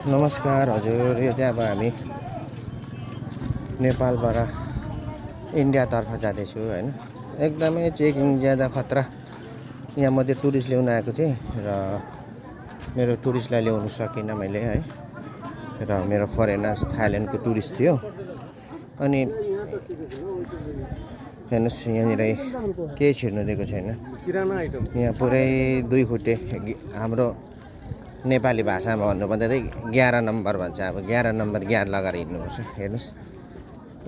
नमस्कार हजुर, यो चाहिँ अब हामी नेपालबाट इन्डियातर्फ जाँदैछु होइन। एकदमै चेकिङ ज्यादा खतरा। यहाँ म टुरिस्ट ल्याउन आएको थिएँ र मेरो टुरिस्टलाई ल्याउनु सकिनँ मैले है। र मेरो फरेनर्स थाइल्यान्डको टुरिस्ट थियो। अनि हेर्नुहोस् यहाँनिर केही छिर्नु दिएको छैन। यहाँ पुरै 2 खुट्टे हाम्रो नेपाली भाषामा भन्नुपर्दा चाहिँ 11 नम्बर भन्छ। अब 11 नम्बर 11 लगाएर हिँड्नुपर्छ। हेर्नुहोस्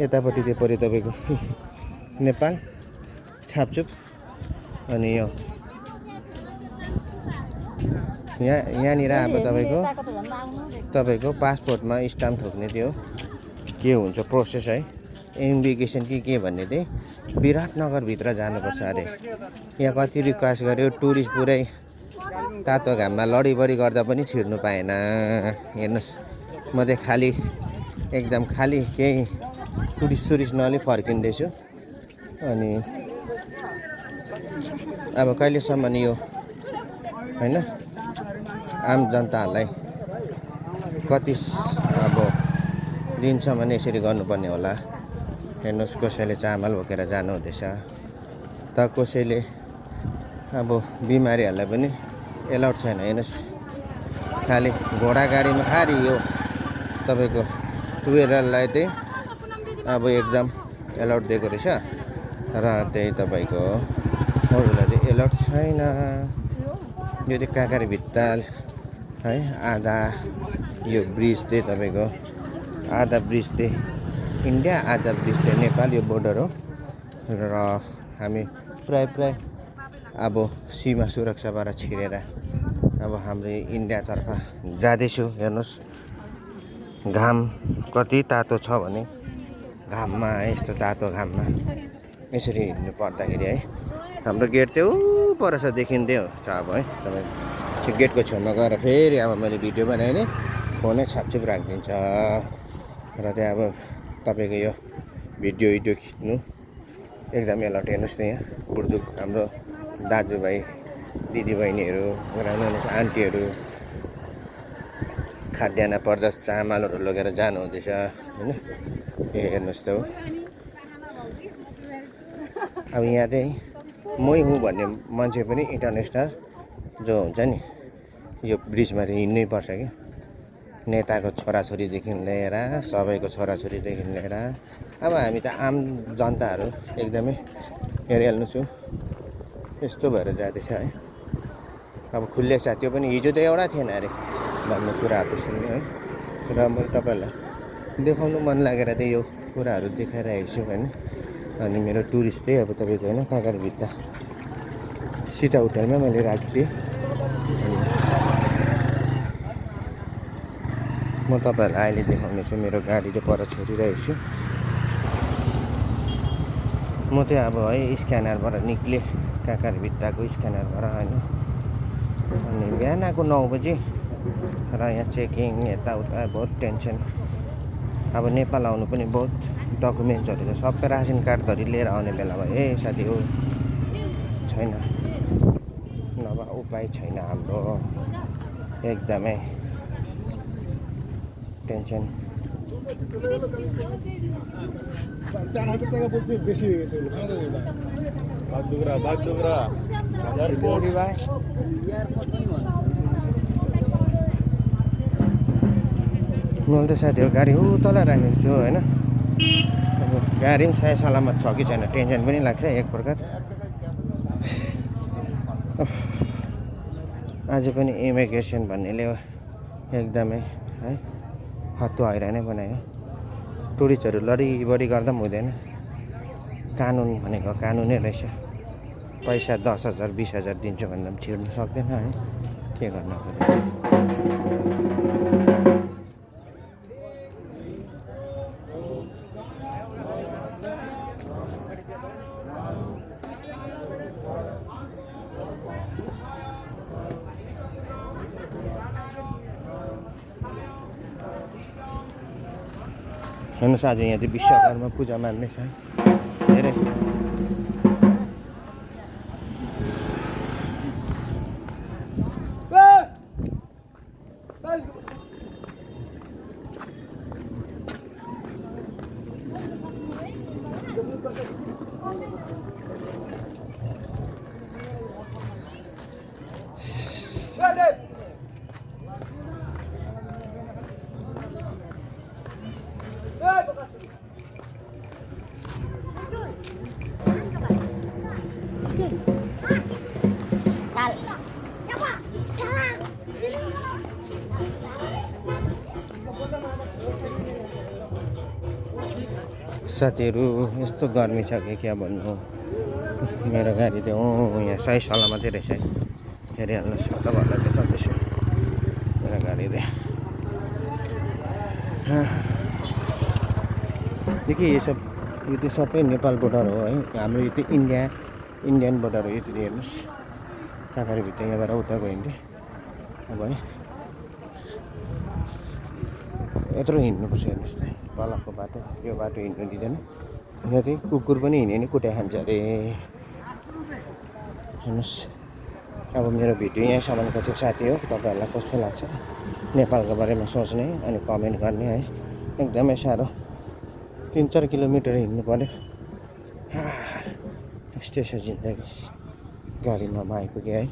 यतापट्टि त्यो पऱ्यो तपाईँको नेपाल छापचुप। अनि यो यहाँनिर अब तपाईँको पासपोर्टमा स्टाम्प ठोक्ने त्यो के हुन्छ प्रोसेस है, इन्भिगेसन के भन्ने चाहिँ विराटनगरभित्र जानुपर्छ अरे। यहाँ कति रिक्वेस्ट गर्यो, टुरिस्ट पुरै तातो घाममा लडीबडी गर्दा पनि छिर्नु पाएन। हेर्नुहोस् म चाहिँ खाली एकदम खाली केही टुरिस्ट नअलि फर्किँदैछु। अनि अब कहिलेसम्म यो होइन आम जनताहरूलाई कति अब दिनसम्म यसरी गर्नुपर्ने होला। हेर्नुहोस् कसैले चामल बोकेर जानुहुँदैछ, त कसैले अब बिमारीहरूलाई पनि एलाउड छैन। हेर्नुहोस् खालि घोडा गाडीमा खालि यो तपाईँको टुरिस्टहरूलाई चाहिँ अब एकदम एलाउड दिएको रहेछ र त्यही तपाईँको अरूलाई चाहिँ एलाउड छैन। यो चाहिँ काँक्रे भित्ता है। आधा यो ब्रिज चाहिँ तपाईँको आधा ब्रिज चाहिँ इन्डिया, आधा ब्रिज चाहिँ नेपाल, यो बोर्डर हो। र हामी प्राय अब सीमा सुरक्षाबाट छिरेर अब हाम्रो इन्डियातर्फ जाँदैछु। हेर्नुहोस् घाम कति तातो छ भने घाममा यस्तो तातो घाममा यसरी हिँड्नु पर्दाखेरि है। हाम्रो गेट त्यो पर छ देखिँदै छ अब है। तपाईँ त्यो गेटको छेउमा गएर फेरि अब मैले भिडियो बनाएँ भने फोनै छापछुप राखिदिन्छ। र त्यहाँ अब तपाईँको यो भिडियो खिच्नु एकदम एलाउड। हेर्नुहोस् न यहाँ बुढुजुक हाम्रो दाजुभाइ दिदीबहिनीहरू, आन्टीहरू खाद्यान्न पर्दा चामलहरू लगेर जानुहुँदैछ होइन। हेर्नुहोस् त हो। अब यहाँ चाहिँ मै हुँ भन्ने मान्छे पनि इन्टरनेसनल जो हुन्छ नि यो ब्रिजमा हिँड्नै पर्छ कि। नेताको छोराछोरीदेखि लिएर सबैको छोराछोरीदेखि लिएर अब हामी त आम जनताहरू एकदमै हेरिहाल्नु छु। यस्तो भएर जाँदैछ है। अब खुल्ले छ, त्यो पनि हिजो त एउटा थिएन अरे भन्ने कुराहरू सुन्यो है। र मैले तपाईँहरूलाई देखाउनु मन लागेर चाहिँ यो कुराहरू देखाइरहेको छु होइन। अनि मेरो टुरिस्ट चाहिँ अब तपाईँको होइन काँक्रे भित्ता सीता होटलमा मैले राखिदिएँ। म तपाईँहरूलाई अहिले देखाउने छु। मेरो गाडी चाहिँ पर छोडिरहेको छु। म चाहिँ अब है स्क्यानरबाट निक्लेँ, काँक्रे भित्ताको स्क्यानरबाट होइन। अनि बिहानको 9 बजी र यहाँ चेकिङ यताउता बहुत टेन्सन। अब नेपाल आउनु पनि बहुत डकुमेन्ट्सहरू छ, सबै रासन कार्डधरि लिएर आउने बेलामा साथी हो छैन, नभए उपाय छैन। हाम्रो एकदमै टेन्सन। 4,000 টাকা বলছে, বেশি হয়ে গেছে। বাগডোগরা मैले त साथी हो गाडी तल राखेको छु होइन। अब गाडी पनि सही सलामत छ कि छैन टेन्सन पनि लाग्छ एक प्रकार। आज पनि इमिग्रेसन भन्नेले एकदमै है हत्तु हैरानै बनायो। टुरिस्टहरू लडीबडी गर्दा पनि हुँदैन। कानुन भनेको कानुनै रहेछ। पैसा 10,000 20,000 दिन्छु भन्दा पनि छिर्नु सक्दैन है। के गर्नु पर्यो। हेर्नुहोस् आज यहाँ चाहिँ विश्वकर्मा पूजा मान्दैछ धेरै। साथीहरू यस्तो गर्मी छ कि क्या भन्नु मेरो गाडी त यहाँ सही सलामतै रहेछ है हेरिहाल्नुहोस् तपाईँहरूलाई देखाउँदैछु मेरो गाडी त देखि यो त सबै नेपाल बोर्डर हो है हाम्रो यो त इन्डियन बोर्डर हो यति हेर्नुहोस् काँक्राभित्र यहाँबाट उता गइन्थ्यो अब है यत्रो हिँड्नुपर्छ हेर्नुहोस् न तलको बाटो यो बाटो हिँड्नु दिँदैन यहाँ चाहिँ कुकुर पनि हिँड्यो भने कुटाइ खान्छ अरे हेर्नुहोस् अब मेरो भिडियो यहीँसम्मको चाहिँ साथी हो तपाईँहरूलाई कस्तो लाग्छ नेपालको बारेमा सोच्ने अनि कमेन्ट गर्ने है एकदमै साह्रो 3-4 किलोमिटर हिँड्नु पर्यो यस्तै छ जिन्दगी गाडीमा आइपुग्यो है